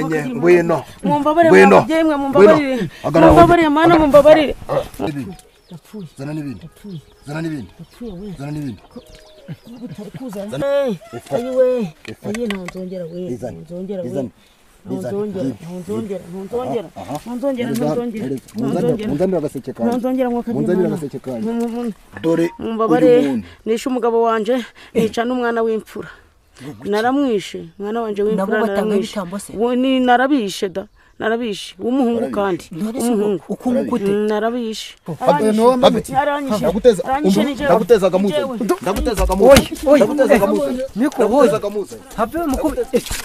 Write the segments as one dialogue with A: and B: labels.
A: Ngwino.
B: Mumbabarire.
A: Ngwino.
B: Mubyeyi mwe, mumbabarire.
A: Hagarara.
B: Mumbabarire mana, mumbabarire.
A: Zana n'ibindi. Zana n'ibindi. Zana n'ibindi.
B: Ayiwe, ayi, ntonzongera we.
A: Izane.
B: Ntonzongera we.
A: Izane.
B: Ntonzongera, ntonzongera, ntonzongera, ntonzongera, ntonzongera, ntonzongera.
A: Munzanire agaseke kanjye.
B: Ntonzongera mwaka.
A: Munzanire agaseke kanjye. Dore uyu
B: Mumbabarire.
A: muntu.
B: Nishe umugabo wanje, nica n'umwana w'imfura. Naramwishe umwana wanje w'imfura.
C: Nabo batanga
B: Naramwishe.
C: ibitambo se?
B: Ni narabishe da, narabishe w'umuhungu kandi.
C: None se ubwo
B: Umuhungu.
C: ukunguka ute?
B: Narabishe.
A: Habe.
B: Aranyishe.
A: Ndaguteza.
B: Aranyishe ni jewe.
A: Ndaguteza akamuza.
B: Jewe.
A: Ndaguteza akamuza.
C: Oyi,
A: Ndaguteza akamuza.
C: Miko,
A: Ndaguteza
C: hoyi.
A: akamuza.
C: Have mukubi.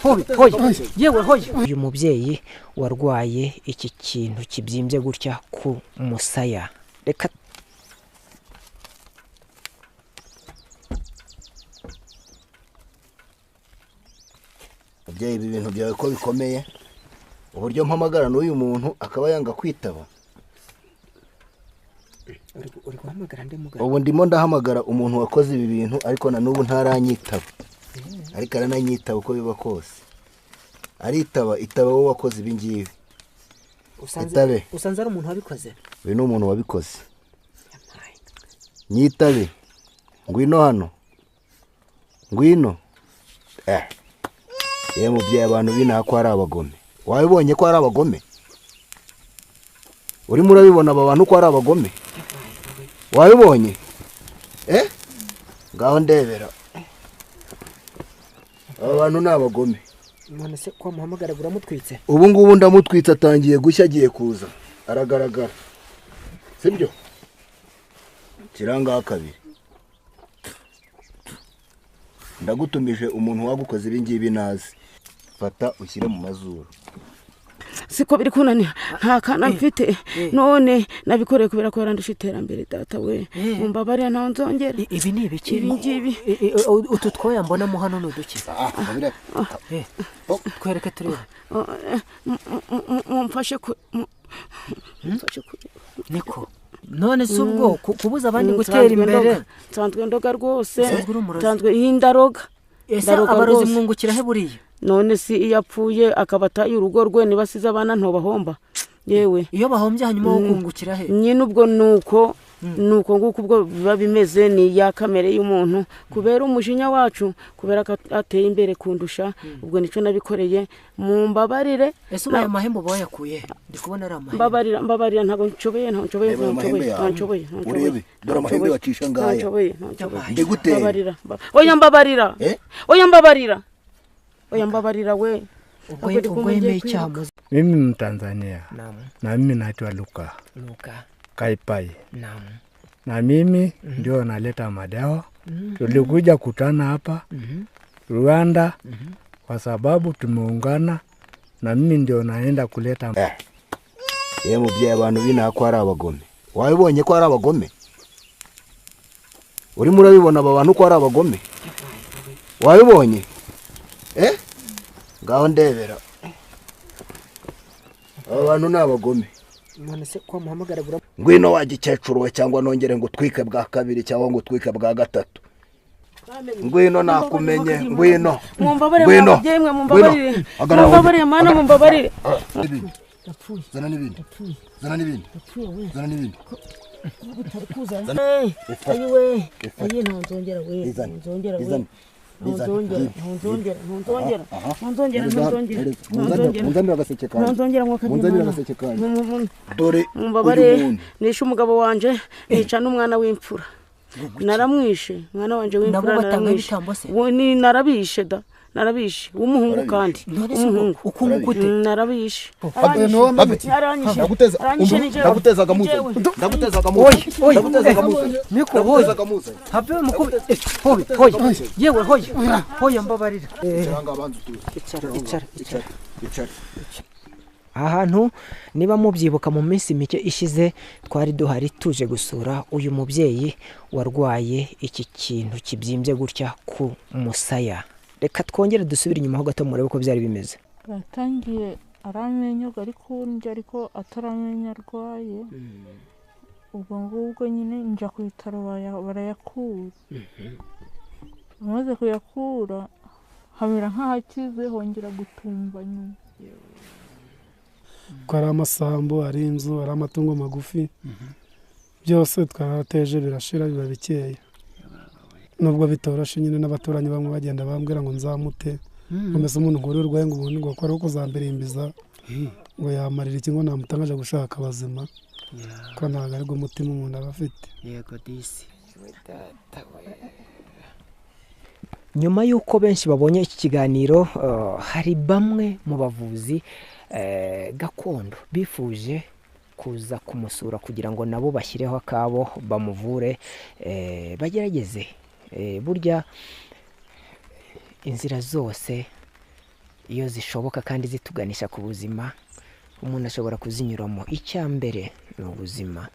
C: Hoyi, hoyi. Yewe hoyi.
D: Uyu mubyeyi warwaye iki kintu kibyimbye gutya ku musaya, reka.
A: Mubyeyi, ibi bintu byawe ko bikomeye, uburyo mpamagara n'uyu muntu akaba yanga kwitaba.
D: Uri guhamagara nde mugabo?
A: Ubu ndimo ndahamagara umuntu wakoze ibi bintu, ariko na n'ubu ntaranyitaba, ariko arananyitaba uko biba kose aritaba. Itaba wowe wakoze ibi ngibi. Itabe.
D: Usanze ari umuntu wabikoze?
A: Uyu ni umuntu wabikoze. Nyitabe, ngwino hano, ngwino. Yewe mubyeyi, abantu binaha ko ari abagome, wabibonye ko ari abagome? Urimo urabibona aba bantu ko ari abagome? Wabibonye? Ngaho ndebera, aba bantu ni abagome.
D: None se ko muhamagara uramutwitse?
A: Ubu ngubu ndamutwitse, atangiye gushya, agiye kuza aragaragara, sibyo? Kirangaho kabiri, ndagutumije umuntu wagukoze ibi ngibi nazi. Fata ushyire mu mazuru.
B: Siko biri kunanira, nta kana mfite. None nabikoreye kubera ko yarandusha iterambere. Data we, mumbabarire, ntaho nzongera.
C: Ibi ni ibiki?
B: Ibi ngibi.
C: Utu twoya mbonamo hano ni uduki? Twereke turebe.
B: Mumfashe ku mumfashe ku
C: Niko. None se ubwo kubuza abandi gutera
B: Nsanzwe
C: imbere?
B: ndoga. Nsanzwe ndoga rwose.
C: Usanzwe uri umurozi?
B: Nsanzwe iyi ndaroga.
C: Ese
B: Ndaroga
C: abarozi
B: rwose.
C: mwungukira he buriya?
B: None si iyo apfuye akaba ataye urugo rwe, niba asize abana ntobahomba yewe?
C: Iyo bahombye hanyuma wo kungukira he?
B: Nyine ubwo nuko nguko ubwo biba bimeze, ni ya kamere y'umuntu kubera umujinya wacu, kubera ko ateye imbere kundusha. Ubwo nicyo nabikoreye, mumbabarire.
C: Ese ubaye amahembe uba wayakuye he? Ndi kubona ari amahembe.
B: Mbabarira, mbabarira, ntabwo nshoboye, ntabwo nshoboye.
A: Reba ayo
B: Ntabwo
A: mahembe
B: nshoboye.
A: yawe.
B: Ntabwo nshoboye, ntabwo nshoboye.
A: Urebe, dore amahembe bacisha
B: Ntabwo
A: ngaya.
B: nshoboye, ntabwo nshoboye.
A: Ndigutere.
B: Mbabarira, oya mbabarira.
A: Eh?
B: Oya mbabarira, oya mbabarira we.
C: Ubwo
B: Ntabwo ndi
C: ubwo
B: kumva ngiye
C: yemeye icyaha
B: kwiruka.
C: muzi.
E: Mimi Mtanzania.
D: Naam.
E: Na mimi naitwa Luka
D: Luka.
E: Kaipai.
D: Naam.
E: Na mimi ndio naleta madawa. Tulikuja kutana hapa Rwanda kwa sababu tumeungana, na mimi ndio naenda kuleta.
A: Yewe mubyeyi, abantu binaha ko ari abagome, wabibonye ko ari abagome? Urimo urabibona aba bantu ko ari abagome? Wabibonye? Ngaho ndebera, aba bantu ni abagome.
D: None se ko muhamagara
A: Ngwino wa gikecuru we, cyangwa nongere ngo utwike bwa kabiri, cyangwa ngo utwike bwa gatatu. Ngwino, nakumenye, ngwino.
B: Mumbabarire.
A: Ngwino.
B: Mubyeyi mwe, mumbabarire.
A: Hagarara.
B: Mumbabarire mana, mumbabarire.
A: Zana n'ibindi. Zana n'ibindi. Zana n'ibindi.
B: Ayiwe, ayi, ntonzongera we.
A: Izane.
B: Ntonzongera we.
A: Izane.
B: Ntonzongera, ntonzongera, ntonzongera, ntonzongera, ntonzongera, ntonzongera.
A: Munzanire agaseke kanjye.
B: Ntonzongera mwaka.
A: Munzanire agaseke kanjye. Dore uyu
B: Mumbabarire.
A: muntu.
B: Nishe umugabo wanje, nica n'umwana w'imfura. Naramwishe umwana wanje
C: Nabo
B: w'imfura.
C: batanga
B: Naramwishe.
C: ibitambo se?
B: Ni narabishe da, narabishe w'umuhungu kandi.
C: None se ubwo
B: Umuhungu.
C: ukunguka ute?
B: Narabishe.
A: Habe.
B: Aranyishe.
A: Ndaguteza.
B: Aranyishe ni jewe.
A: Ndaguteza akamuza.
B: Jewe.
A: Ndaguteza akamuza.
C: Oyi, oyi.
A: Ndaguteza akamuza.
C: Miko, hoyi.
A: Ndaguteza akamuza.
C: Have mukubi. Hoyi, hoyi. Yewe hoyi. Hoyi mbabarira.
A: Icara abanza utuze.
D: Icara, icara, icara.
A: Icara.
D: Aha hantu, niba mubyibuka, mu minsi mike ishize twari duhari tuje gusura uyu mubyeyi warwaye iki kintu kibyimbye gutya ku musaya. Reka twongere dusubire inyuma ho gato murebe uko byari bimeze.
F: Yatangiye ari amenyo ari kundya, ariko atari amenyo arwaye. Ubwo ngubwo nyine njya ku bitaro, barayakura. Bamaze kuyakura hamera nk'ahakize, hongera gutumba nyuma.
G: Ko ari amasambu, ari inzu, ari amatungo magufi, byose twarateje birashira biba bikeya. Nubwo bitoroshe nyine n'abaturanyi bamwe bagenda bambwira ngo nzamute, ngo mbese umuntu ngo urwaye ngo ubundi ngo akore uko zambirimbiza, ngo yamarira iki, ngo namutangaje gushaka abazima, ko ntabwo ari bwo mutima umuntu aba afite.
D: Yego disi. Nyuma y'uko benshi babonye iki kiganiro, hari bamwe mu bavuzi gakondo bifuje kuza kumusura kugira ngo nabo bashyireho akabo bamuvure, bagerageze. Burya inzira zose iyo zishoboka kandi zituganisha ku buzima, umuntu ashobora kuzinyuramo. Icya mbere ni ubuzima.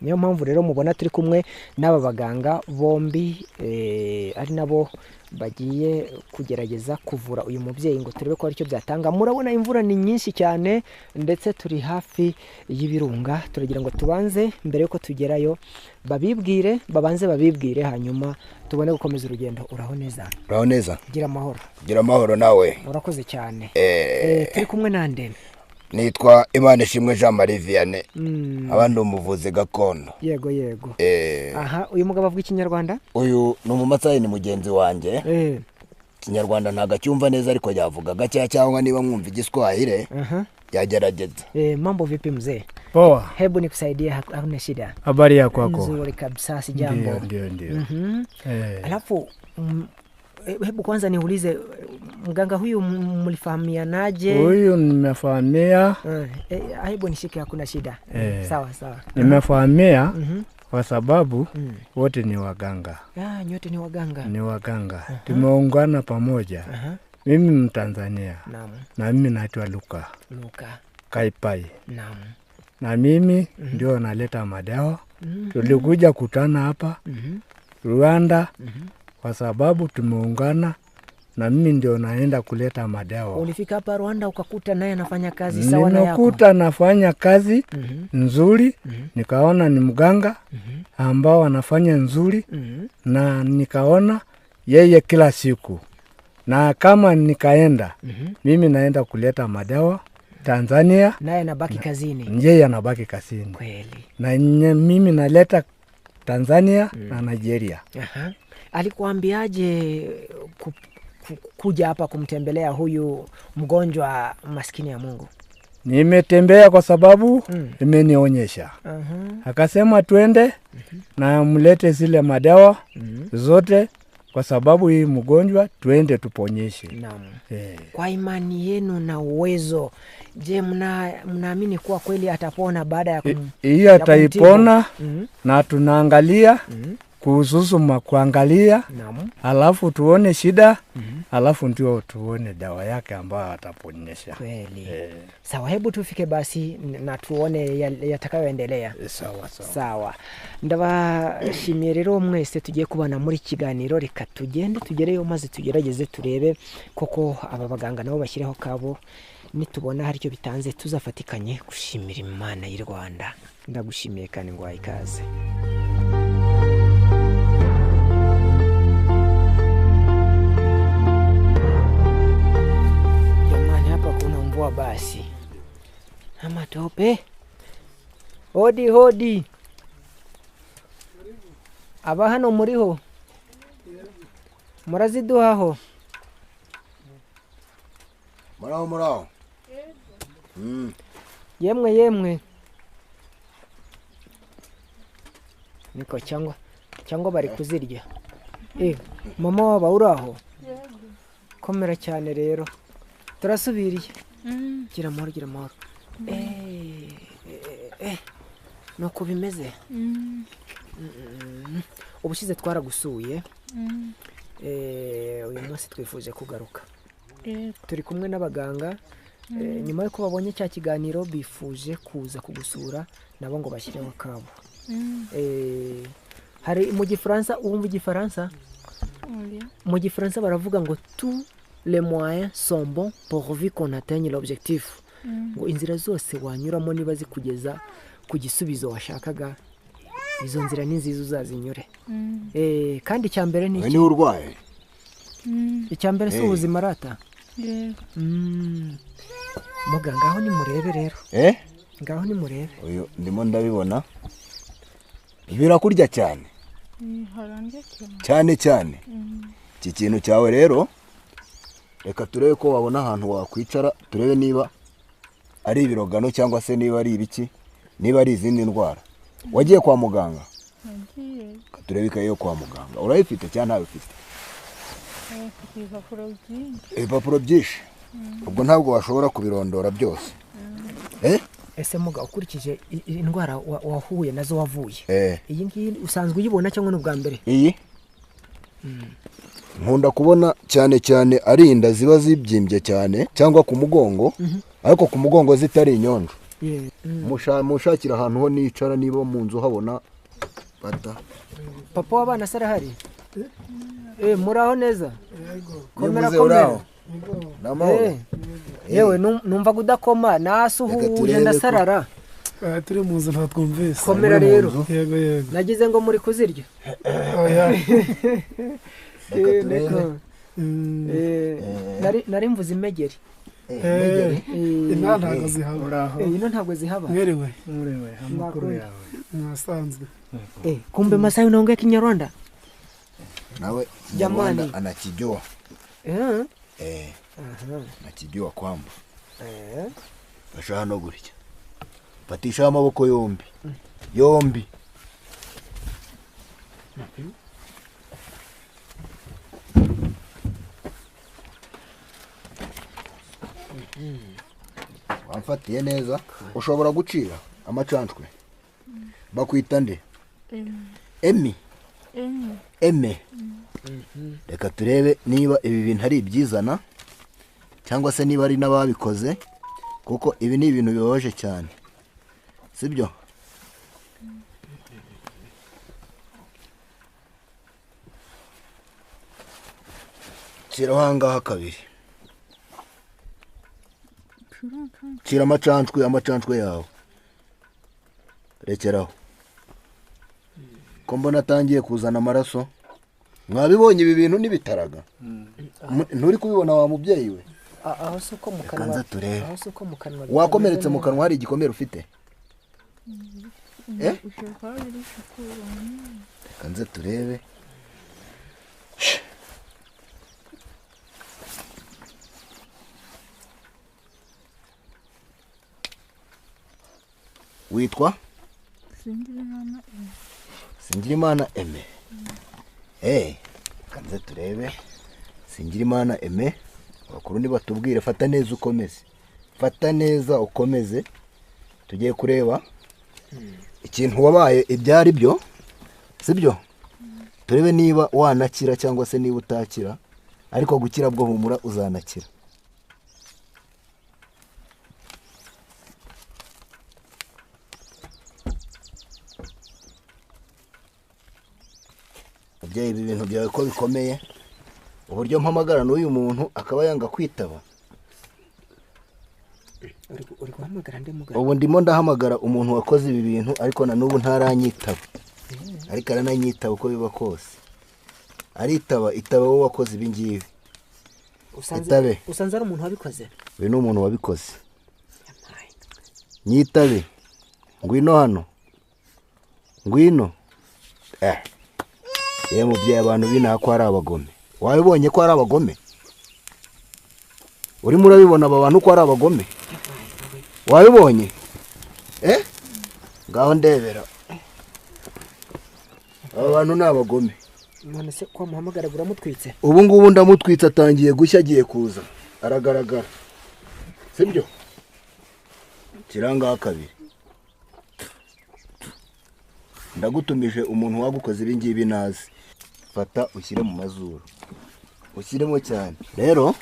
D: Niyo mpamvu rero mubona turi kumwe n'aba baganga bombi, ari nabo bagiye kugerageza kuvura uyu mubyeyi ngo turebe ko aricyo byatanga. Murabona imvura ni nyinshi cyane ndetse turi hafi y'ibirunga, turagira ngo tubanze mbere yuko tugerayo babibwire, babanze babibwire, hanyuma tubone gukomeza urugendo. Uraho neza?
A: Uraho neza.
D: Gira amahoro.
A: Gira amahoro nawe.
D: Urakoze cyane. Turi kumwe nande?
A: Nitwa Imanishimwe Jean Marie Vianney, abandi umuvuzi gakondo.
D: Yego yego. Aha, uyu mugabo avuga ikinyarwanda?
A: Uyu ni umumatsayi, ni mugenzi wanjye. Ikinyarwanda ntago acyumva neza ariko yavuga gakeya, cyangwa niba mwumva igiswahili yagerageza.
D: Mambo vipi mzee?
E: Poa.
D: Hebu nikusaidie, hakuna shida.
E: Habari ya kwako?
D: Nzuri kabisa, si jambo.
E: Ndio ndio.
D: Alafu hebu kwanza niulize, mganga huyu mlifahamianaje?
E: Huyu nimefahamia.
D: Hebu nishike, hakuna shida. Sawa sawa.
E: Nimefahamia kwa sababu wote ni waganga.
D: Nyote ni waganga.
E: Ni waganga. Tumeungana pamoja. Mimi Mtanzania.
D: Naam.
E: Na mimi naitwa Luka.
D: Luka
E: Kaipai.
D: Naam.
E: Na mimi ndio naleta madawa. Tulikuja kutana hapa Rwanda kwa sababu tumeungana, na mimi ndio naenda kuleta madawa.
D: Ulifika hapa Rwanda ukakuta naye anafanya kazi sawa na yako?
E: Nimekuta anafanya kazi nzuri, nikaona ni mganga ambao anafanya nzuri, na nikaona yeye kila siku. Na kama nikaenda, mimi naenda kuleta madawa Tanzania,
D: naye anabaki kazini.
E: Yeye anabaki kazini.
D: Kweli.
E: Na mimi naleta Tanzania na Nigeria.
D: Aha. Alikuambiaje kuja hapa kumtembelea huyu mgonjwa maskini ya Mungu?
E: Nimetembea kwa sababu imenionyesha. Akasema twende na mlete zile madawa zote kwa sababu hii mgonjwa twende tuponyeshe.
D: Naam. Kwa imani yenu na uwezo, je, mnaamini kuwa kweli atapona baada ya
E: hiyo ataipona? Na tunaangalia kuhusu kuangalia, alafu tuone shida, alafu ndio tuone dawa yake ambayo ataponyesha.
D: Kweli. Sawa, hebu tufike basi na tuone yatakayoendelea.
E: Sawa sawa.
D: Sawa. Ndabashimiye rero mwese tugiye kubana muri kiganiro, reka tugende tugereyo maze tugerageze turebe koko aba baganga nabo bashyireho kabo, nitubona hari icyo bitanze tuzafatikanye gushimira Imana y'u Rwanda. Ndagushimiye kandi ngo ikaze. Jamani, hapa kuna mvua basi. Ama tope. Hodi hodi. Aba hano muriho? Muraziduhaho?
A: Muraho muraho.
D: Yemwe yemwe. Niko cyangwa bari kuzirya. Mama waba uraho? Komera cyane rero. Turasubiriye. Gira amahoro, gira amahoro. Nuko bimeze. Ubushize twaragusuye. Uyu munsi twifuje kugaruka. Turi kumwe n'abaganga. Nyuma yuko babonye cya kiganiro bifuje kuza kugusura nabo ngo bashyireho akabo. Hari mu Gifaransa, uwumva Igifaransa? Mu Gifaransa baravuga ngo tous les moyens sont bons pourvu qu'on atteigne l'objectif. Ngo inzira zose wanyuramo niba zikugeza ku gisubizo washakaga, izo nzira ni nziza uzazinyure. Kandi icyambere ni
A: iki? Urwaye?
D: Icyambere si ubuzima rata.
F: Yego.
D: Muganga aho ni murebe rero. Ngaho ni murebe.
A: Uyu ndimo ndabibona. Birakurya cyane. Cyane cyane. Iki kintu cyawe rero reka turebe ko wabona ahantu wakwicara, turebe niba ari ibirogano cyangwa se niba ari ibiki, niba ari izindi ndwara. Wagiye kwa muganga?
F: Nagiye.
A: Turebe ikaye yo kwa muganga. Urayifite cyangwa ntayo ufite? Ibipapuro byinshi. Ubwo ntabwo washobora kubirondora byose.
D: Ese muga ukurikije indwara wahuye nazo wavuye, iyi ngiyi usanzwe uyibona cyangwa n'ubwa mbere?
A: Iyi nkunda kubona cyane cyane ari inda ziba zibyimbye cyane cyangwa ku mugongo, ariko ku mugongo zitari inyonjo. Mushakira ahantu ho nicara niba mu nzu habona bata.
D: Papa w'abana se arahari? Muraho neza? Komera komera.
A: Namahoro.
D: Yewe numva kudakoma nasuhuje ndasarara.
G: Turi mu nzu ntatwumvise.
D: Komera rero.
G: Yego yego.
D: Nagize ngo muri kuzirya.
G: Oya.
D: Nari mvuze imegeri.
G: Ino ntabwo zihaba.
D: Ino ntabwo zihaba.
G: Mwiriwe.
E: Mwiriwe, amakuru yawe.
G: Mwasanzwe.
D: Kumbe Masai unaongea Kinyarwanda?
A: Nawe
D: jamani
A: anakijua. Nakijua kwamba. Fasha hano gutya. Fatisha amaboko yombi. Yombi. Wamfatiye neza. Ushobora gucira amacanshwe. Bakwita nde? Emi. Eme. Reka turebe niba ibi bintu ari ibyizana cyangwa se niba ari n'ababikoze, kuko ibi ni ibintu bibabaje cyane. Sibyo? Cira ahangaha kabiri. Cira amacanshwe yawe. Rekeraho. Ko mbona atangiye kuzana amaraso. Mwabibonye ibi bintu nibitaraga. Nturi kubibona wa mubyeyi we?
D: Aho suko mu kanwa. Aho suko mu kanwa.
A: Wakomeretse mu kanwa, hari igikomere ufite? Kanze turebe. Witwa? Singirimana Aime. Kanze turebe. Singirimana Aime. Abakuru nibatubwire, fata neza ukomeze. Fata neza ukomeze. Tugiye kureba ikintu wabaye ibyari byo, sibyo? Turebe niba wanakira cyangwa se niba utakira, ariko gukira bwo humura uzanakira. Mubyeyi, ibi bintu byawe ko bikomeye, uburyo mpamagara n'uyu muntu akaba yanga kwitaba.
D: Uri guhamagara nde muganga?
A: Ubu ndimo ndahamagara umuntu wakoze ibi bintu, ariko na n'ubu ntaranyitaba. Ariko arananyitaba uko biba kose. Aritaba, itaba wowe wakoze ibi ngibi.
D: Usanze ari umuntu wabikoze?
A: Uyu ni umuntu wabikoze. Nyitabe. Ngwino hano. Ngwino. Ye mubyeyi, abantu binaha ko ari abagome. Wabibonye ko ari abagome? Urimo urabibona aba bantu ko ari abagome? Wabibonye? Ngaho ndebera. Aba bantu ni abagome.
D: None se ko muhamagara uramutwitse?
A: Ubu ngubu ndamutwitse, atangiye gushya, agiye kuza. Aragaragara. Sibyo? Kiranga kabiri. Ndagutumije umuntu wagukoze ibi ngibi nazi. Fata ushyire mu mazuru. Ushyiremo cyane. Rero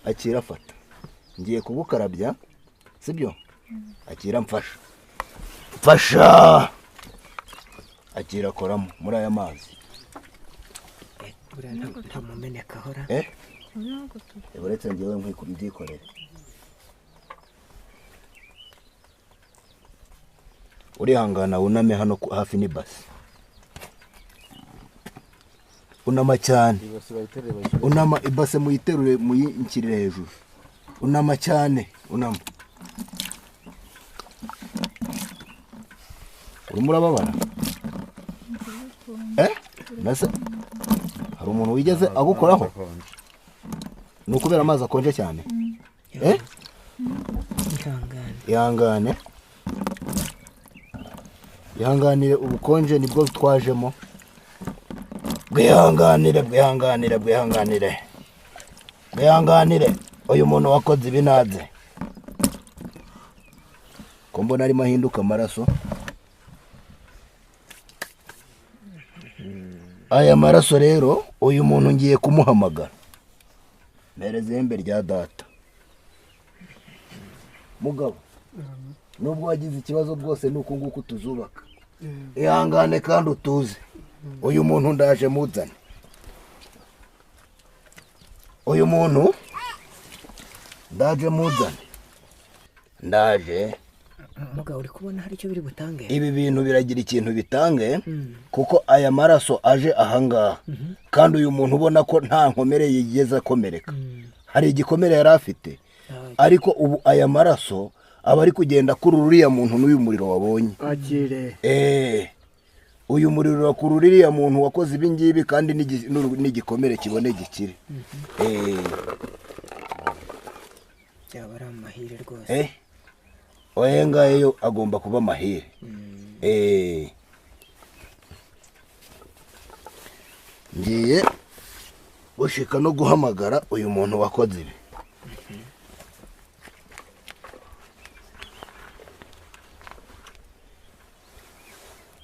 A: akira fata. Ngiye kugukarabya, sibyo? Akira mfasha. Mfasha! Akira koramo muri aya mazi.
D: Ntamumeneka hora.
A: Uretse ngewe nkwikurire. Urihangana uname hano hafi n'ibasi. Unama cyane. Unama ibase muyiterure muyinkirire hejuru. Unama cyane, unama. Urimo urababara? Mbese hari umuntu wigeze agukoraho? Ni ukubera amazi akonje cyane? Ihangane. Ihanganire ubukonje nibwo twajemo. Bwihanganire, bwihanganire, bwihanganire. Bwihanganire uyu muntu wakoze ibi naze. Ko mbona arimo ahinduka amaraso. Aya maraso rero uyu muntu ngiye kumuhamagara. Mpereza ihembe rya data. Mugabo, nubwo wagize ikibazo bwose nuko nguko tuzubaka. Ihangane kandi utuze. Uyu muntu ndaje muzane. Uyu muntu ndaje muzane. Ndaje.
D: Mugabo uri kubona hari icyo biri butange?
A: Ibi bintu biragira ikintu bitange kuko aya maraso aje ahangaha. Kandi uyu muntu ubona ko nta nkomere yigeze akomereka. Hari igikomere yari afite. Ariko ubu aya maraso aba ari kugenda kuri uriya muntu n'uyu muriro wabonye.
E: Akire.
A: Uyu muriro kuri uriya muntu wakoze ibi ngibi kandi n'igikomere kibone gikire.
D: Byaba ari amahire rwose.
A: Oya ngayo agomba kuba amahire. Ngiye gushika no guhamagara uyu muntu wakoze ibi.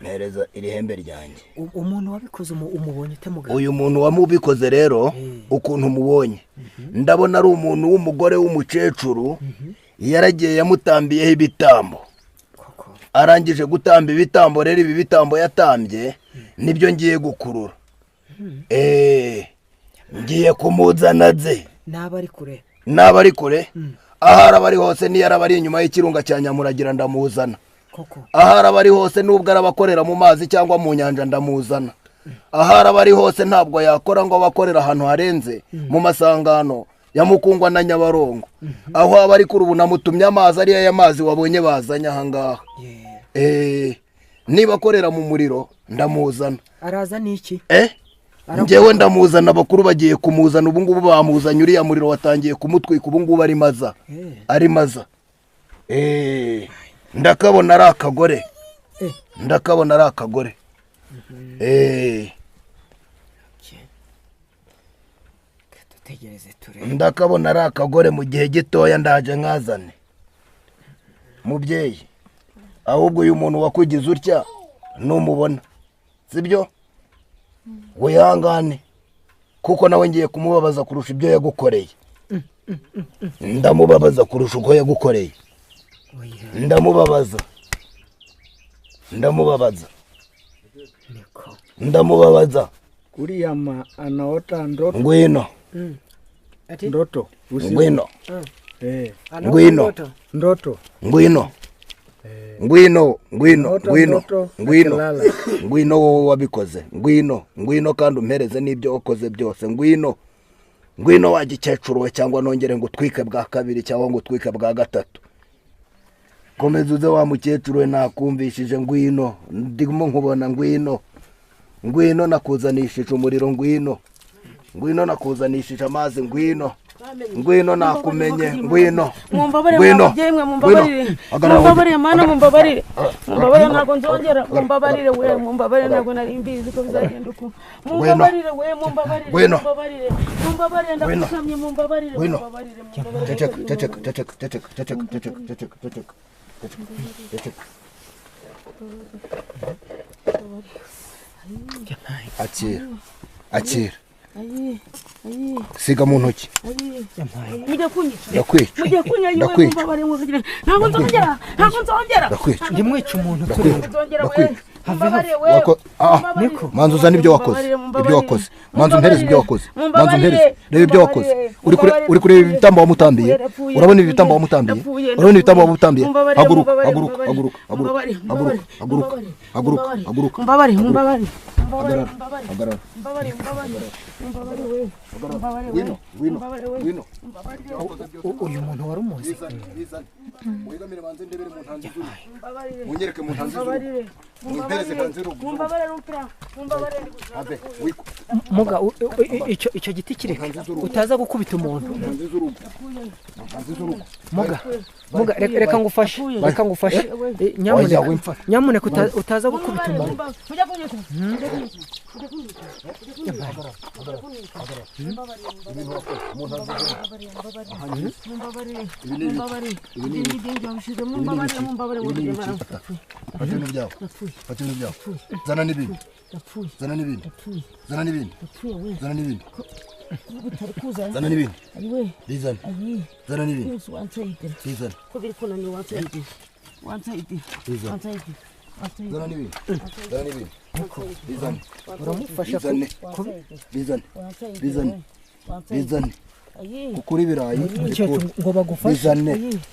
A: Mpereza iri hembe ryanjye.
D: Umuntu wabikoze umubonye ute mugabo?
A: Uyu muntu wamubikoze rero ukuntu mubonye. Ndabona ari umuntu w'umugore w'umukecuru yaragiye yamutambiyeho ibitambo. Arangije gutamba ibitambo rero ibi bitambo yatambye nibyo ngiye gukurura. Ngiye kumuzana ze.
D: Naba ari kure.
A: Naba ari kure. Ahari abari hose niyo araba ari inyuma y'ikirunga cya Nyamuragira ndamuzana. Ahari abari hose nubwo arabakorera mu mazi cyangwa mu nyanja ndamuzana. Ahari abari hose ntabwo yakora ngo abakorera ahantu harenze mu masangano ya Mukungwa na Nyabarongo. Aho abari kuri ubu namutumye amazi ariya y'amazi wabonye bazanye aha ngaha. Niba akorera mu muriro ndamuzana.
D: Araza niki?
A: Njyewe ndamuzana, abakuru bagiye kumuzana ubu ngubu bamuzanye uriya muriro watangiye kumutwika ubu ngubu ari maza. Ari maza. Ndakabona ari akagore. Ndakabona ari akagore. Ndakabona ari akagore mu gihe gitoya ndaje nkazane. Mubyeyi, ahubwo uyu muntu wakugize utya numubona. Sibyo? Wihangane kuko nawe ngiye kumubabaza kurusha ibyo yagukoreye. Ndamubabaza kurusha uko yagukoreye. Ndamubabaza. Ndamubabaza. Ndamubabaza.
E: Kuriya anaota ndoto.
A: Ngwino.
E: Ndoto.
A: Ngwino. Ngwino.
E: Ndoto.
A: Ngwino. Ngwino, ngwino, ngwino, ngwino. Ngwino wowe wabikoze. Ngwino, ngwino kandi umpereze n'ibyo wakoze byose. Ngwino. Ngwino wagikecuru we cyangwa nongere ngo utwike bwa kabiri cyangwa ngo utwike bwa gatatu. Komeza uze wa mukecuru we nakumvishije ngwino. Ndimo nkubona ngwino. Ngwino nakuzanishije umuriro ngwino. Ngwino nakuzanishije amazi ngwino. Ngwino nakumenye ngwino.
B: Mumbabarire mubyeyi mumbabarire. Mumbabarire mana mumbabarire. Mumbabarire ntago nzongera. Mumbabarire we mumbabarire ntago nari mbizi ko bizagenda uko. Mumbabarire we mumbabarire mumbabarire. Mumbabarire ndakusamye mumbabarire mumbabarire mumbabarire.
A: Ceceka ceceka ceceka ceceka ceceka ceceka ceceka ceceka. Ceceka. Akira. Akira. Siga mu ntoki.
B: Mujye kunyica.
A: Ndakwica.
B: Mujye kunyica mumbabarire mumbabarire. Ntabwo nzongera. Ntabwo nzongera.
A: Ndakwica.
C: Ndimwica umuntu tureba.
B: Ndakwica.
A: Niko. Manzu uzana ibyo wakoze. Ibyo wakoze. Manzu mpereze ibyo wakoze. Manzu mpereze. Reba ibyo wakoze. Uri kureba ibitambo wamutambiye. Urabona ibitambo wamutambiye. Urabona ibitambo wamutambiye. Haguruka, haguruka, haguruka, haguruka, haguruka, haguruka, haguruka.
B: Mumbabarire, mumbabarire.
A: Hagarara, hagarara.
B: Mumbabarire, mumbabarire. Mumbabarire we. Mumbabarire we.
A: Ngwino, ngwino, ngwino.
D: Uyu muntu wari umuzi.
A: Wegamire banze ndebere mu ntanzi z'urugo. Munyereke mu ntanzi z'urugo. Mumpereze hanze y'urugo.
B: Mumbabarire rumpira. Mumbabarire.
D: Muga icyo giti kireka utaza gukubita umuntu. Muga muga reka ngufashe, reka ngufashe. Nyamuneka nyamuneka utaza gukubita umuntu.
A: Zana n'ibindi. Zana n'ibindi. Zana n'ibindi. Zana n'ibindi. Zana n'ibindi. Bizana. Zana n'ibindi. Bizana. Bizana. Zana n'ibindi. Zana n'ibindi. Bizana.
D: Uramufasha
A: bizana. Bizana. Bizana. Gukura ibirayi
D: ngo bagufashe.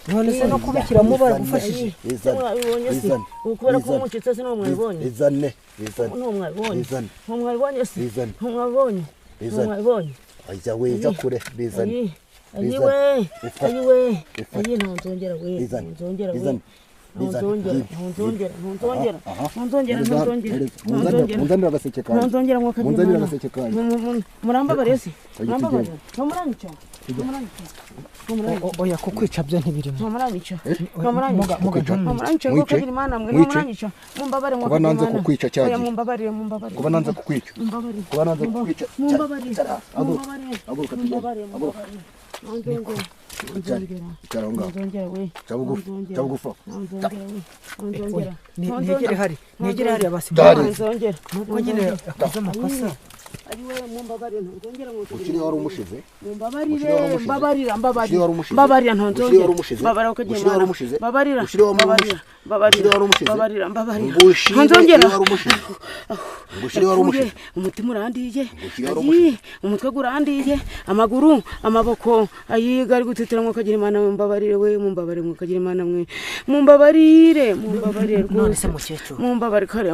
D: None se no kubikiramo baragufashije.
A: Bizana.
B: Ukubera ko umucitse se no mwabonye.
A: Bizane. Bizane.
B: No mwabonye.
A: Bizane.
B: Mwabonye se.
A: Bizane.
B: Mwabonye.
A: Bizane.
B: Mwabonye.
A: Ajya we kure bizane.
B: Ayiwe. Ayiwe. Ayi ntonzongera we. Ntonzongera we. Ntonzongera. Ntonzongera. Ntonzongera. Ntonzongera. Ntonzongera.
A: Munzanira agaseke kanjye.
B: Ntonzongera mwaka.
A: Munzanira agaseke kanjye.
B: Murambabare se. Murambabare. Muranyica.
D: Oya kukwica byo ntibirimo.
B: Muranyica. Muranyica. Muranyica ngo kagira Imana mwe muranyica. Mumbabare
A: kuba nanze kukwica cyagiye.
B: Mumbabarire mumbabarire.
A: Kuba nanze kukwica.
B: Mumbabarire.
A: Kuba nanze kukwica.
B: Mumbabarire.
A: Aguruka tugende. Aguruka. Icara aho ngaho. Ca bugufi.
D: Ntegere hari. Ntegere hari abasi. Nubwo nyine yakoze amakosa.
A: Ukiri wari umushize.
B: Mumbabarire mbabarira mbabarira. Mbabarira ntonzongera. Mbabarira ukagira Imana. Mbabarira. Mbabarira. Mbabarira mbabarira. Ntonzongera.
A: Ngushire wari umushize.
B: Umutima urandiye. Ayi umutwe gurandiye. Amaguru amaboko ayi gari gutitira ngo kagira Imana mbabarire we mumbabarire ngo kagira Imana mwe. Mumbabarire mumbabarire rwose.
D: None se mukecuru.
B: Mumbabarire kare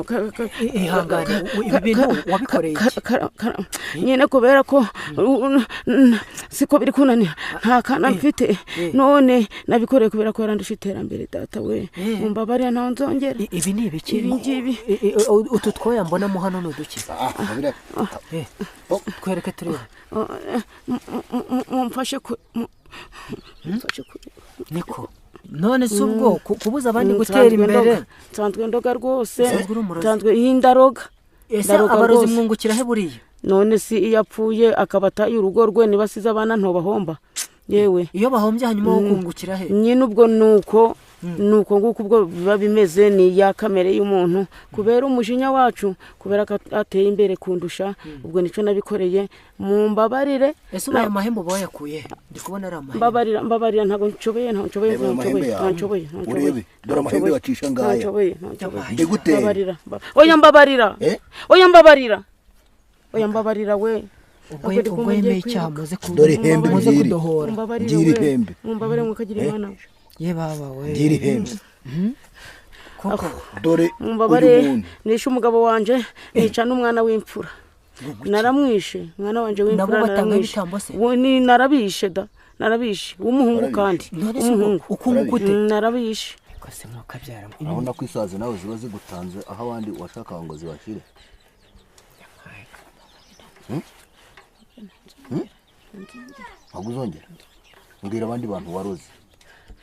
D: ihangane ibi bintu wabikoreye iki?
B: Nyine kubera ko siko biri kunanira nta kana mfite none nabikoreye kubera ko yarandusha iterambere data we mumbabarire ntaho nzongera.
D: Ibi ni ibiki?
B: Ibi ngibi
D: utu twoya mbonamo hano ni uduki? Twereke turebe.
B: Mumfashe
D: niko. None se ubwo kubuza abandi gutera imbere.
B: Nsanzwe ndoga rwose. Nsanzwe y'indaroga.
D: Ese abarozi mwungukira he buriya?
B: None si iyo apfuye akabata urugo rwe nibasize abana ntobahomba. Yewe
D: iyo bahombye hanyuma wo kungukira he?
B: Nyine ubwo nuko nguko ubwo biba bimeze ni ya kamere y'umuntu kubera umujinya wacu kubera ko ateye imbere kundusha ubwo nico nabikoreye mumbabarire.
D: Ese ubaye amahembe bayakuye? Ndi kubona ari amahembe.
B: Mbabarira mbabarira ntago nshoboye ntago nshoboye.
A: Urebe dore amahembe bacisha ngaya. Ndigute.
B: Mbabarira. Oya mbabarira. Oya mbabarira. Oya mbabarira we.
D: Ubwo yemeye icyaha muze
A: dore ihembe
D: muze kudohora.
A: Ngira ihembe.
B: Mumbabarire mukagira Imana.
D: Ye baba we.
A: Ngira ihembe.
D: Koko
A: dore
B: mumbabarire nishe umugabo wanje nica n'umwana w'imfura. Naramwishe umwana wanje w'imfura naramwishe. Ni narabishe da. Narabishe w'umuhungu kandi. Umuhungu
D: ukungukute.
B: Narabishe.
D: Kose mwakabyara.
A: Urabona ko isazi nawe ziba zigutanze aho abandi washaka ngo zibashire. Ntabwo uzongera. Mbwira abandi bantu waroze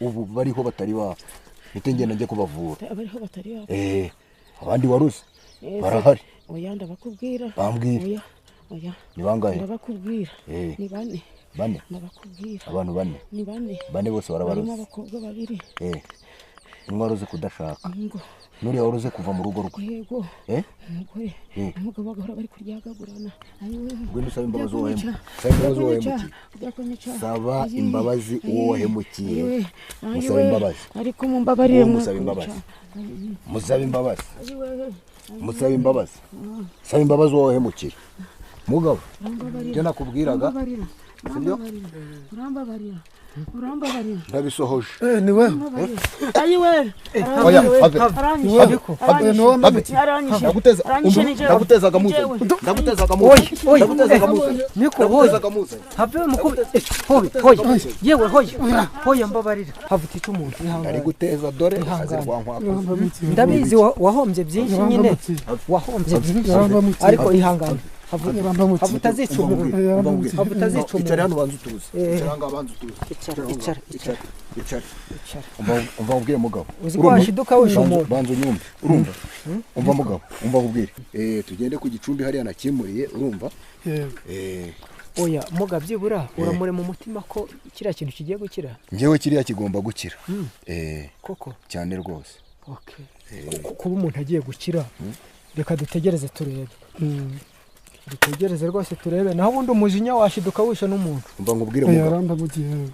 A: ubu bariho batari ba mpite ngenda njye kubavura.
B: Abariho batari ba.
A: Abandi waroze barahari.
B: Oya ndabakubwira.
A: Bambwira.
B: Oya oya.
A: Ni bangahe?
B: Ndabakubwira. Ni bane.
A: Bane.
B: Ndabakubwira.
A: Abantu bane.
B: Ni bane.
A: Bane bose barabaroze.
B: Barimo abakobwa babiri.
A: Umwe waroze kudashaka. Nuriya waroze kuva mu rugo rwe.
B: Yego. Umugore. Umugabo bagahora bari kuryagagurana.
A: Ngwino usaba imbabazi uwo wahemukiye. Saba imbabazi uwo wahemukiye. Saba imbabazi uwo wahemukiye. Musaba imbabazi.
B: Ariko mumbabarire
A: musaba imbabazi. Musaba imbabazi. Musaba imbabazi. Saba imbabazi uwo wahemukiye. Mugabo. Ibyo nakubwiraga. Sibyo?
B: Urambabarira. Urambabarira.
A: Ndabisohoje.
G: Ni wewe.
B: Ayi we.
A: Oya, have. Have. Ndaguteza. Ndaguteza gamuze. Ndaguteza gamuze. Ndaguteza gamuze.
C: Niko hoye. Have mukubi. Hoye, hoye. Yewe hoye. Hoye mbabarira. Havutika umuntu.
A: Ndari guteza dore azirwa nkwako.
D: Ndabizi wahombye byinshi nyine. Wahombye byinshi. Ariko ihangane. Havuta umuntu. Havuta zica umuntu.
A: Icara hano banza utuze. Icara ngaha banza utuze.
D: Icara, icara, icara.
A: Icara. Umva ubwire mugabo.
D: Uzi ko washiduka wishe umuntu.
A: Banza unyumve. Urumva? Umva mugabo, umva ubwire. Tugende ku gicumbi hariya nakimuriye, urumva?
G: Yego.
D: Oya, muga byibura uramure mu mutima ko kiriya kintu kigiye gukira.
A: Njyewe kiriya kigomba gukira.
D: Koko
A: cyane rwose.
D: Okay. Kuba umuntu agiye gukira, reka dutegereze turebe. Dutegereze rwose turebe, naho ubundi umujinya washiduka wishe n'umuntu.
A: Umva ngubwire mugabo.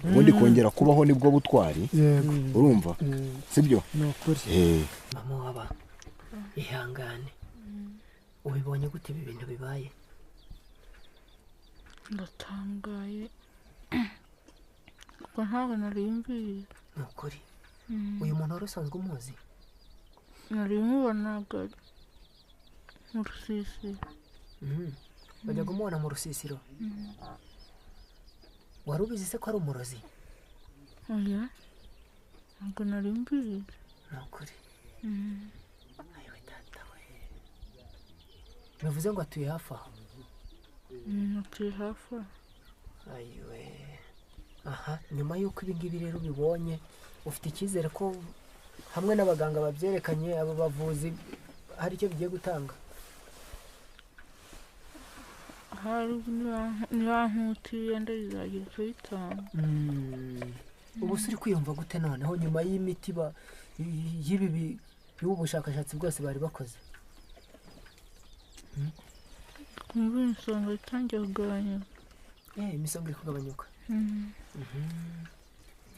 A: Ubundi kongera kubaho nibwo butwari. Urumva? Sibyo?
D: Ni ukuri. Mama waba ihangane. Ubibonye gute ibi bintu bibaye?
F: Ndatangaye kuko ntabwo nari mbizi.
D: Ni ukuri. Uyu muntu wari usanzwe umuzi?
F: Nari mubonaga mu rusisiro.
D: Bajya kumubona mu rusisiro. Wari ubizi se ko ari umurozi?
F: Oya, ntabwo nari mbizi.
D: Ni ukuri. Ayiwe data we. Bivuze ngo atuye hafi aho?
F: Atuye hafi aho.
D: Ayiwe. Aha, nyuma y'uko ibi ngibi rero ubibonye, ufite icyizere ko hamwe n'abaganga babyerekanye, abo bavuzi hari icyo bigiye gutanga?
F: Hari nibankutiye ndabizagira icyo bitanga.
D: Ubu se uri kwiyumva gute noneho nyuma y'imiti y'ibi y'ubu bushakashatsi bwose bari bakoze?
F: Kumva imisonga itangiye kugabanyuka.
D: Imisonga iri kugabanyuka.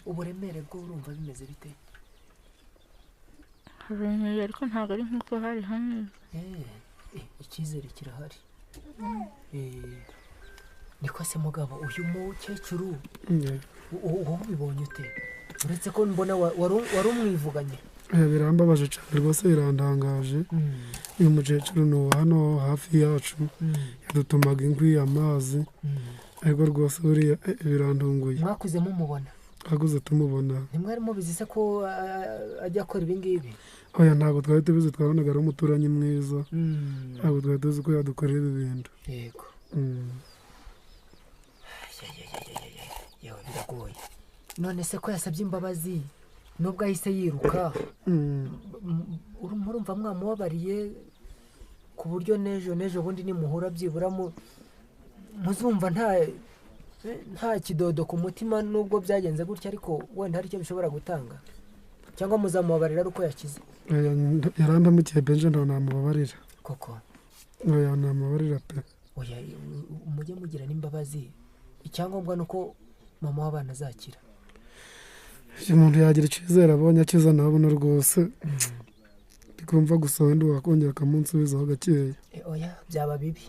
D: Uburemere bwo urumva bimeze bite?
F: Haremeye ariko ntabwo ari nk'uko hari hameze.
D: Icyizere kirahari. Niko se mugabo, uyu mukecuru wowe ubibonye ute? Uretse ko mbona wari umwivuganye.
G: Birambabaje cyane rwose, birandangaje. Uyu mukecuru ni uwa hano hafi yacu, yadutumaga inkwi, amazi, ariko rwose buriya birandunguye.
D: Mwakuze mumubona?
G: Twakuze tumubona.
D: Ntimwari mubizi se ko ajya akora ibi ngibi?
G: Oya, ntabwo twari tubizi, twabonaga ari umuturanyi mwiza. Ntabwo twari tuzi ko yadukorera ibi bintu.
D: Yego. Yewe biragoye. None se ko yasabye imbabazi nubwo ahise yiruka, murumva mwamubabariye ku buryo n'ejo bundi nimuhura byibura muzumva nta kidodo ku mutima nubwo byagenze gutya, ariko wenda hari icyo bishobora gutanga, cyangwa muzamubabarira ari uko yakize?
G: Yarandamukiye benje, ntabwo namubabarira.
D: Koko?
G: Oya, namubabarira pe.
D: Oya, mujye mugira n'imbabazi, icyangombwa ni uko mama w'abana azakira.
G: Umuntu yagira icyizere abonye akiza nabona rwose. Ndikumva gusa wenda wakongera akamunsubizaho gakeya.
D: Oya, byaba bibi.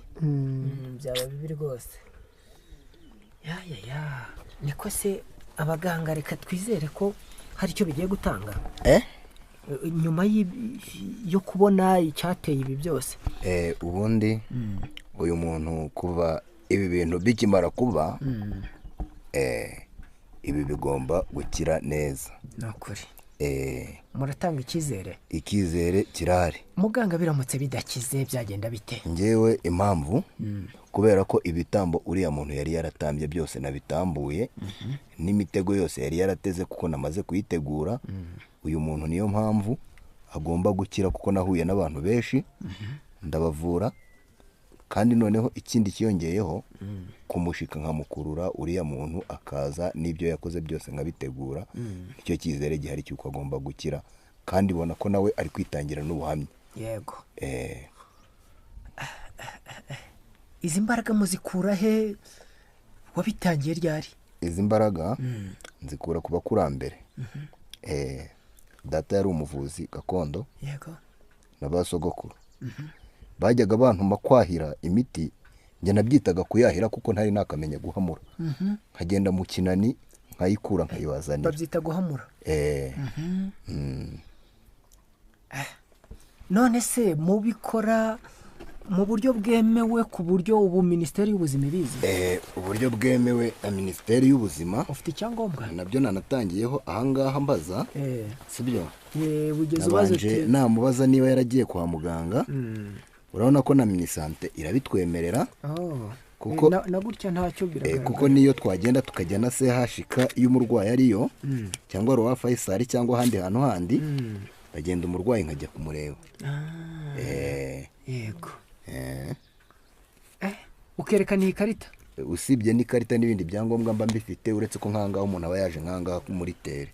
D: Byaba bibi rwose. Ya. Niko se abaganga, reka twizere ko hari icyo bigiye gutanga. Nyuma yo kubona icyateye ibi byose.
A: Ubundi uyu muntu kuva ibi bintu bikimara kuba, ibi bigomba gukira neza.
D: Ni ukuri. Muratanga icyizere?
A: Icyizere kirahari.
D: Muganga, biramutse bidakize byagenda bite?
A: Njyewe impamvu kubera ko ibitambo uriya muntu yari yaratambye byose nabitambuye, n'imitego yose yari yarateze kuko namaze kuyitegura. Uyu muntu niyo mpamvu agomba gukira, kuko nahuye n'abantu benshi ndabavura, kandi noneho ikindi kiyongeyeho kumushika nkamukurura uriya muntu akaza n'ibyo yakoze byose nkabitegura. Icyo cyizere gihari cy'uko agomba gukira, kandi bona ko nawe ari kwitangira n'ubuhamya.
D: Yego. Izi mbaraga muzikura he? Wabitangiye ryari?
A: Izi mbaraga nzikura ku bakurambere. Data yari umuvuzi gakondo.
D: Yego.
A: Na ba sogokuru. Bajyaga bantuma kwahira imiti Njye nabyitaga kuyahira kuko ntari nakamenya guhamura. Nkagenda mu kinani nkayikura nkayibazanira.
D: Babyita guhamura. None se mubikora mu buryo bwemewe ku buryo ubu Minisiteri y'Ubuzima ibizi?
A: Uburyo bwemewe na Minisiteri y'Ubuzima.
D: Ufite icyangombwa?
A: Nabyo nanatangiyeho ahangaha mbaza. Sibyo?
D: Ugeze ubaza uti
A: namubaza niba yaragiye kwa muganga. Urabona ko na Minisante irabitwemerera. Kuko
D: na gutya ntacyo biragaragara.
A: Kuko niyo twagenda tukajya na CHK iyo umurwayi ariyo cyangwa Roi Faisal cyangwa ahandi hantu handi, bagenda umurwayi nkajya kumureba.
D: Yego. Ukerekana iyi karita?
A: Usibye n'ikarita n'ibindi byangombwa mba mbifite, uretse ko nkangaho umuntu aba yaje nkangaha muri tere.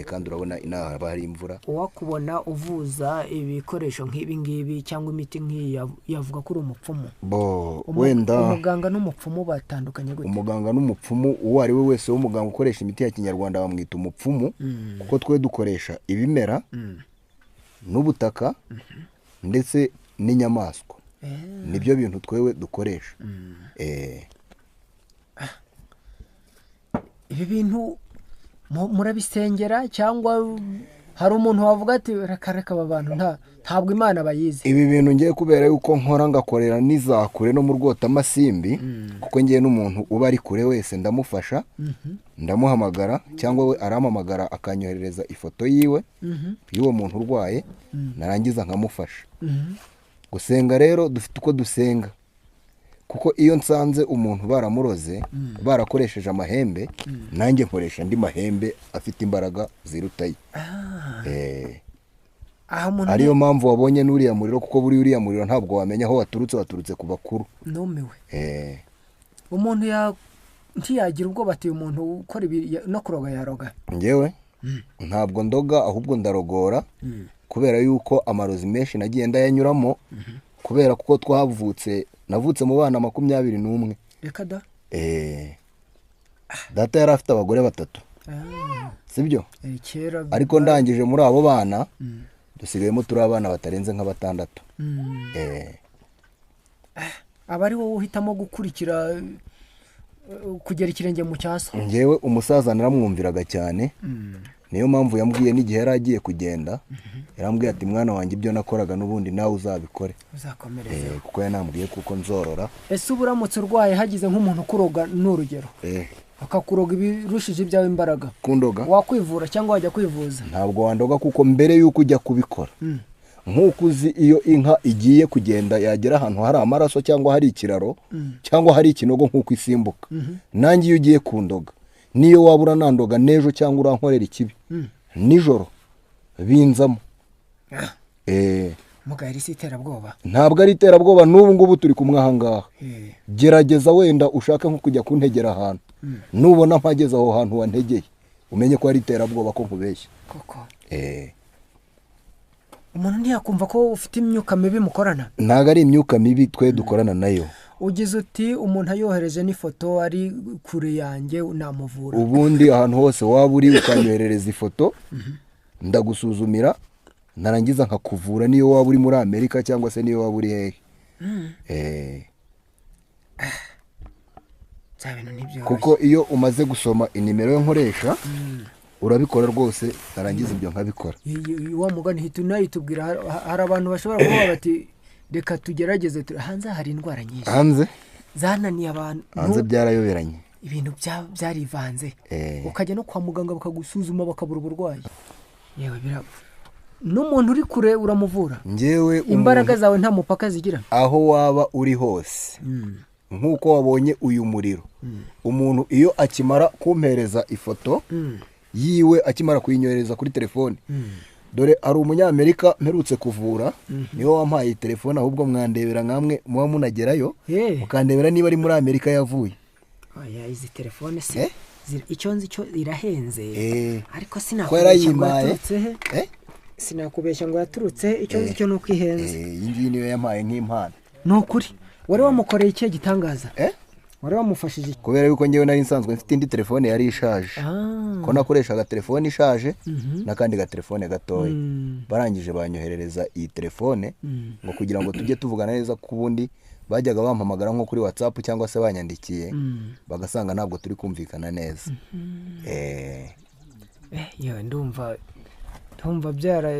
A: Kandi urabona inaha haba hari imvura.
D: Uwakubona uvuza ibikoresho nk'ibi ngibi cyangwa imiti nk'iyi yavuga ko uri umupfumu.
A: Bo wenda
D: umuganga n'umupfumu batandukanye gute?
A: Umuganga n'umupfumu uwo ari we wese w'umuganga ukoresha imiti ya kinyarwanda bamwita umupfumu, kuko twe dukoresha ibimera n'ubutaka ndetse n'inyamaswa. Nibyo bintu twewe dukoresha.
D: Ibi bintu murabisengera cyangwa hari umuntu wavuga ati reka aba bantu ntabwo Imana bayizi?
A: Ibi bintu ngiye kubera yuko nkora ngakorera nizakure no mu rwotamasimbi, kuko ngiye n'umuntu uba ari kure wese ndamufasha, ndamuhamagara cyangwa we arampamagara akanyoherereza ifoto yiwe y'uwo muntu urwaye, narangiza nkamufasha. Gusenga rero dufite uko dusenga, kuko iyo nsanze umuntu baramuroze barakoresheje amahembe, nanjye nkoresha andi mahembe afite imbaraga zirutaye. Ariyo mpamvu wabonye n'uriya muriro, kuko buri uriya muriro ntabwo wamenya aho waturutse ku bakuru.
D: Numiwe. Umuntu ntiyagira ubwoba ati umuntu ukora ibi no kuroga yaroga?
A: Njyewe ntabwo ndoga, ahubwo ndarogora. Kubera yuko amarozi menshi nagiye ndayanyuramo, kubera kuko twavutse, navutse mu bana 21.
D: Reka da.
A: Data yari afite abagore 3. Sibyo?
D: Kera.
A: Ariko ndangije muri abo bana dusigayemo turi abana batarenze nka 6.
D: Aba ari wowe uhitamo gukurikira kugera ikirenge mu cyaso?
A: Njyewe umusaza naramwumviraga cyane. Niyo mpamvu yambwiye n'igihe yari agiye kugenda, yarambwiye ati mwana wanjye ibyo nakoraga n'ubundi nawe uzabikore.
D: Uzakomereze.
A: Kuko yanambwiye kuko nzorora.
D: Ese ubu uramutse urwaye hagize nk'umuntu kuroga n'urugero, akakuroga ibirushije ibyawe imbaraga,
A: kundoga
D: wakwivura cyangwa wajya kwivuza?
A: Ntabwo wandoga, kuko mbere yuko ujya kubikora, nk'uko uzi iyo inka igiye kugenda yagera ahantu hari amaraso cyangwa hari ikiraro cyangwa hari ikinogo nk'uko isimbuka, nanjye iyo ugiye kundoga, niyo waba uranandoga n'ejo cyangwa urankorera ikibi nijoro binzamo.
D: Mugari si iterabwoba?
A: Ntabwo ari iterabwoba, n'ubu ngubu turi kumwe aha ngaha. Gerageza wenda ushake nko kujya kuntegera ahantu, nubona mpageze aho hantu wantegeye umenye ko ari iterabwoba ko nkubeshya.
D: Koko. Umuntu ntiyakumva ko ufite imyuka mibi mukorana?
A: Ntabwo ari imyuka mibi twe dukorana nayo.
D: Ugize uti umuntu ayohereje n'ifoto ari kure yanjye namuvura.
A: Ubundi ahantu hose waba uri ukanyoherereza ifoto, ndagusuzumira narangiza nkakuvura, niyo waba uri muri Amerika cyangwa se niyo waba uri hehe. Kuko iyo umaze gusoma inimero yo nkoresha urabikora rwose, narangiza ibyo nkabikora.
D: Wa mugani hita unayitubwira, hari abantu bashobora kuba bati reka tugerageze. Hanze hari indwara nyinshi.
A: Hanze
D: zananiye abantu.
A: Hanze byarayoberanye.
D: Ibintu byarivanze. Ukajya no kwa muganga bakagusuzuma bakabura uburwayi. Yewe birapfa. N'umuntu uri kure uramuvura?
A: Njyewe
D: imbaraga zawe nta mupaka zigira.
A: Aho waba uri hose, nk'uko wabonye uyu muriro, umuntu iyo akimara kumpereza ifoto yiwe, akimara kuyinyohereza kuri telefone, dore ari umunyamerika mperutse kuvura, niwe wampaye telefone, ahubwo mwandebera nkamwe muba munagerayo mukandebera niba ari muri Amerika yavuye.
D: Oya, izi telefone se icyo nzi cyo irahenze, ariko sinakubeshya ngo yaturutse he. Sinakubeshya ngo yaturutse, icyo nzi cyo nuko ihenze.
A: Iyi ngiyi niyo yampaye nk'impano.
D: Ni ukuri wari wamukoreye ikihe gitangaza? Wari wamufashije?
A: Kubera yuko ngewe nari nsanzwe mfite indi telefone yari ishaje, ko nakoreshaga telefone ishaje n'akandi gatelefone gatoya, barangije banyoherereza iyi telefone ngo kugira ngo tujye tuvugana neza, kuko ubundi Bajyaga bampamagara nko kuri WhatsApp cyangwa se banyandikiye, bagasanga ntabwo turi kumvikana neza.
D: Yewe ndumva byara.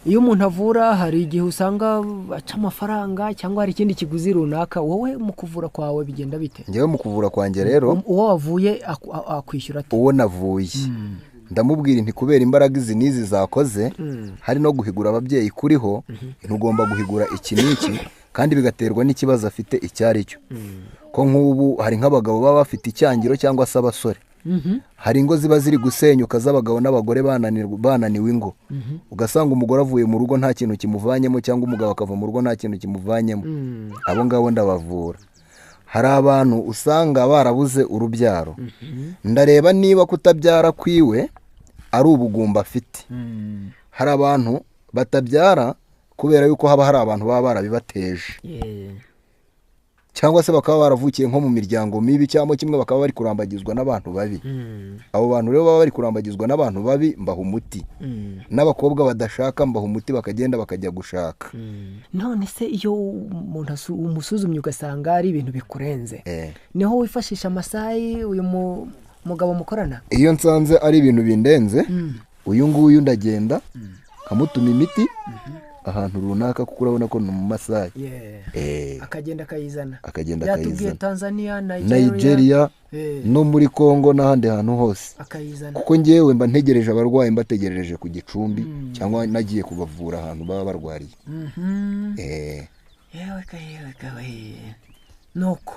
D: Iyo umuntu avura hari igihe usanga aca amafaranga cyangwa hari ikindi kiguzi runaka, wowe mu kuvura kwawe bigenda bite?
A: Njyewe mu kuvura kwanjye rero,
D: uwo wavuye akwishyura ate?
A: Uwo navuye ndamubwira nti kubera imbaraga izi n'izi zakoze, hari no guhigura ababyeyi kuriho, ntugomba guhigura iki n'iki, kandi bigaterwa n'ikibazo afite icyo ari cyo. Ko nk'ubu hari nk'abagabo baba bafite icyangiro cyangwa se abasore, hari ingo ziba ziri gusenyuka z'abagabo n'abagore bananiwe ingo, ugasanga umugore avuye mu rugo nta kintu kimuvanyemo, cyangwa umugabo akava mu rugo nta kintu kimuvanyemo. Abo ngabo ndabavura. Hari abantu usanga barabuze urubyaro, ndareba niba kutabyara kwiwe ari ubugumba afite. Hari abantu batabyara kubera yuko haba hari abantu baba barabibateje, cyangwa se bakaba baravukiye nko mu miryango mibi, cyangwa kimwe bakaba bari kurambagizwa n'abantu babi. Abo bantu rero baba bari kurambagizwa n'abantu babi mbaha umuti, n'abakobwa badashaka mbaha umuti bakagenda bakajya gushaka.
D: None se iyo umuntu umusuzumye ugasanga ari ibintu bikurenze, niho wifashisha Masayi uyu mugabo mukorana?
A: Iyo nsanze ari ibintu bindenze, uyu nguyu ndagenda nkamutuma imiti ahantu runaka, kuko urabona ko ni mu Masayi.
D: Akagenda akayizana,
A: yatubwiye
D: Tanzania,
A: Nigeria, no muri Congo n'ahandi hantu hose
D: akayizana.
A: Kuko njyewe mba ntegereje abarwayi, mbategerereje ku gicumbi cyangwa nagiye kubavura ahantu baba barwariye.
D: Yewe nuko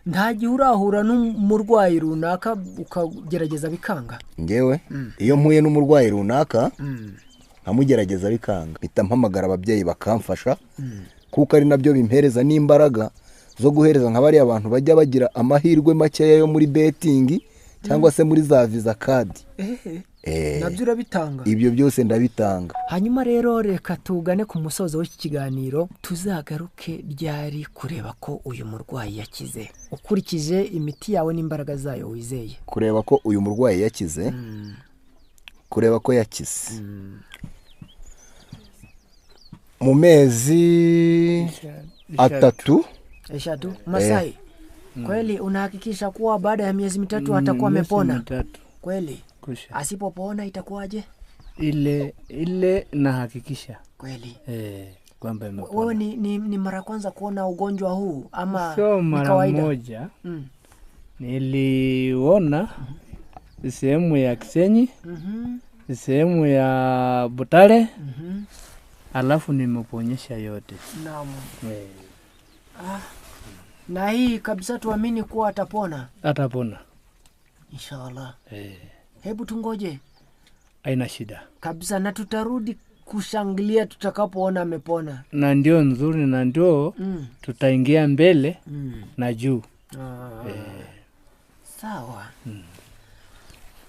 D: nta gihe urahura n'umurwayi runaka ukagerageza bikanga?
A: Njyewe iyo mpuye n'umurwayi runaka nkamugerageza bikanga, mpita mpamagara ababyeyi bakamfasha, kuko ari nabyo bimpereza n'imbaraga zo guhereza nka bariya abantu bajya bagira amahirwe makeya yo muri betting cyangwa se muri za visa card.
D: Nabyo urabitanga?
A: Ibyo byose ndabitanga.
D: Hanyuma rero reka tugane ku musozo w'iki kiganiro, tuzagaruke ryari kureba ko uyu murwayi yakize ukurikije imiti yawe n'imbaraga zayo wizeye?
A: Kureba ko uyu murwayi yakize, kureba ko yakize mu mezi 3.
D: Masai, kweli unahakikisha kuwa baada ya miezi 3 atakuwa amepona? Kweli? Asipopona itakuwaje?
E: Ile nahakikisha
D: kweli
E: kwamba amepona.
D: Wewe ni mara kwanza kuona ugonjwa huu ama
E: so
D: ni kawaida?
E: Mara moja niliona sehemu ya Kisenyi, sehemu ya Butare, alafu nimeponyesha yote.
D: Naam. Na hii kabisa tuamini kuwa atapona?
E: Atapona
D: inshallah. Hebu tungoje,
E: haina shida
D: kabisa, na tutarudi kushangilia tutakapoona amepona.
E: Na ndio nzuri, na ndio tutaingia mbele na juu.
D: Sawa.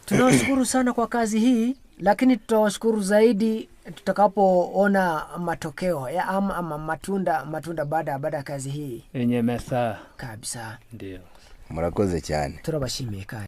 D: Tunawashukuru sana kwa kazi hii, lakini tutawashukuru zaidi tutakapoona matokeo ya ama matunda baada ya kazi hii
E: yenye mesa
D: kabisa.
E: Ndio.
A: Murakoze cyane.
D: Turabashimiye kandi.